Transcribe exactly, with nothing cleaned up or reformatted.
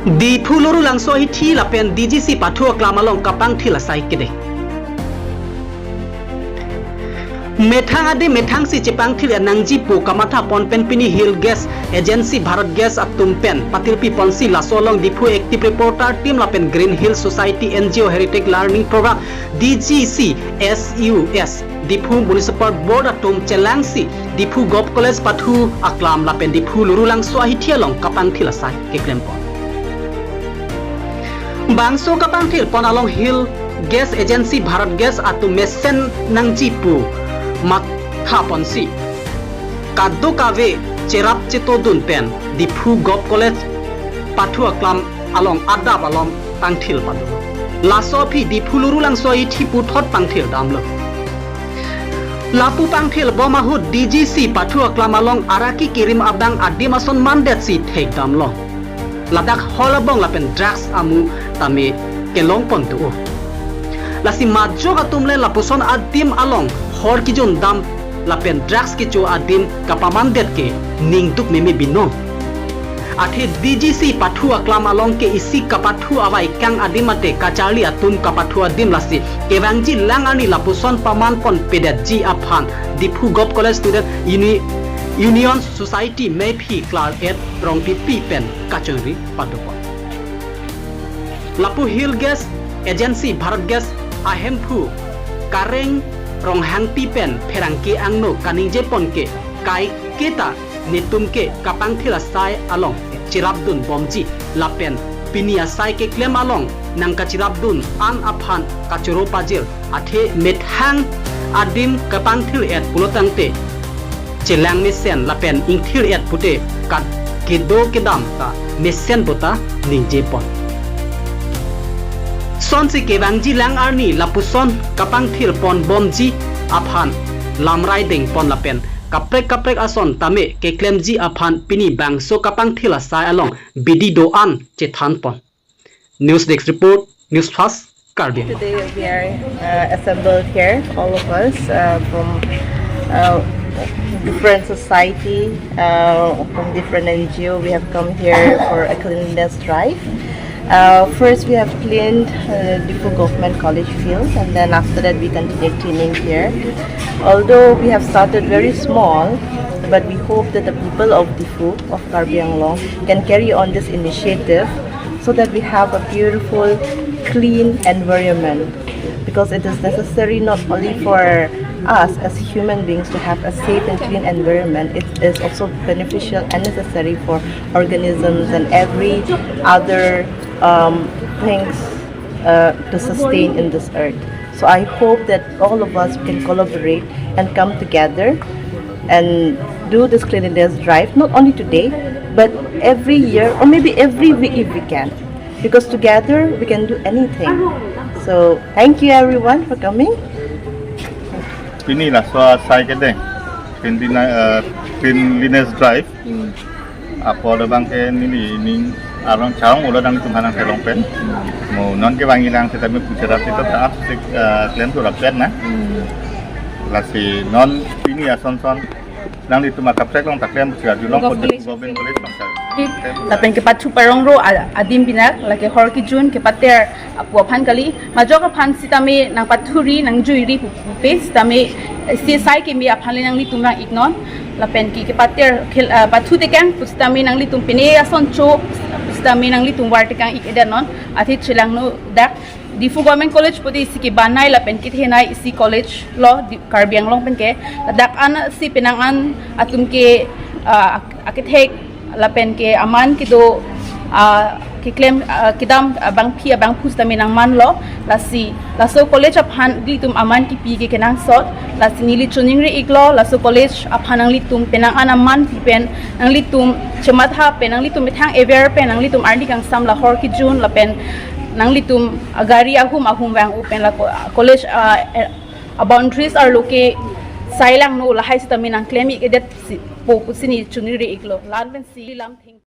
Diphu Lurulangso ahithi lapen D G C pathu aklam along kapangthil asai kede. Methang adim methangsi chepangthil nangji pu kamatha pon pen pini Hill Gas Agency Bharat Gas atum pen patirpi ponsi laso along Diphu Active Reporter Team lapen Green Hill Society N G O Heritage Learning Program D G C S U S Diphu Municipal Board atum chelangsi Diphu Govt College pathu aklam lapen Diphu Lurulangso ahithi along kapangthil asai keklem pon. Bangso kapangthil pon along Hill Gas Agency Bharat Gas atum mesen nangji pu matha ponsi kadokave cherap chetodun pen Diphu Govt College pathu aklam along adap along pangthil pado. Laso aphi Diphu Lurulangso ahithi puthot pangthil damlo. Lapu pangthil bom ahut D G C pathu aklam along araki kirim abang adim ason mandetsi thek damlo. Ladak hol abong lapen drugs amu tame kelong pon tu. Lasi majok atum le lapuson adim along hor kijun dam lapen drugs kecho adim kapamandet ke ningduk meme binong. Athe D G C pathu aklam along ke isi kapathu avaikang adim mate kacharli atum kapathu adim lasi kevangji lang arni lapuson paman pon pedetji aphan Diphu Govt College Student Uni-, Union Society mephi klar et rong pipi pen kachongri padopon. Lapu Hill Gas Agency Bharat Gas ahemphu Kareng Ronghangpi pen pherangke angno kaningje pon ke kaiketa netum ke kapangthil asai along chirapdun bomji lapen pini asai keklem along nangkachirapdun an aphan kachoro pajir athe methang adim kapangthil et pulotangte chelang mesen lapen ingthir et pute kat kedo kedam ta mesen puta ningje pon. Sonsi kevangji lang arni lapuson kapangthil pon bomji aphan lamrai deng pon lapen kaprek kaprek ason tame keklemji aphan pini bangso kapangthil asai along bidi do-an chethan pon. News Desk Report, News Fast, Karbi Anglong. Today we are uh, assembled here, all of us uh, from uh, different society, uh, from different N G O. We have come here for a cleanliness drive. Uh, first, we have cleaned uh, Diphu Government College field, and then after that, we continue cleaning here. Although we have started very small, but we hope that the people of Diphu, of Karbi Anglong, can carry on this initiative so that we have a beautiful, clean environment, because it is necessary not only for us as human beings to have a safe and clean environment, it is also beneficial and necessary for organisms and every other um, things uh, to sustain in this earth. So I hope that all of us can collaborate and come together and do this cleanliness drive, not only today, but every year or maybe every week if we can. Because together we can do anything. So thank you everyone for coming. Pini laso asai kedeng cleanliness, uh, cleanliness drive. Apor abang ke neli ning arong chaong ulo nangtum hanang kelong pen. Mo non kevangji lang seta me puchara seta ta ap sik, uh, klem tu rap pen na. Lasi non pini ason son nanglitum akaprek along ta klem puchara julong Govt College. Government College bangsa. Lapen kepathu parong ro a-, adim binak lake hor kijun kepater apu aphan kali, majok aphan sitame nangpathuri nangjuiri pu, pupe sitame, eh, si sai keme aphan le nanglitum nang-iknon lapen ke kepater khel, ah, pathu tekang pu sitame nanglitum pine ason cho sitame nanglitum war tekang ik edet non. Athe chelangno dak Diphu Government College pute isi kebanai lapen kethenei isi college lo di Karbi Anglong pen ke. Dak an si penang an atum ke, ah, ak-, akethek lapen ke aman kedo, ah, keklem, ah, kedam, ah, bangphi, ah, bangphu sitame nangmanlo. Lasi laso college aphan ilitum aman kipi ke kenangsot. Lasi neli choningri iklo, laso college aphan nanglitum penang an aman pi pen, nanglitum chematha pen, nanglitum methang aware pen, nanglitum arni kangsam la hor kijun lapen nanglitum, ah, gari ahum ahum vang-o pen la co-, ah, college, ah, eh, ah, boundaries arlo ke sai langno lahai sitame nangklem ik edet si, po pusi neli choningri iklo. La-an pensi lam thing.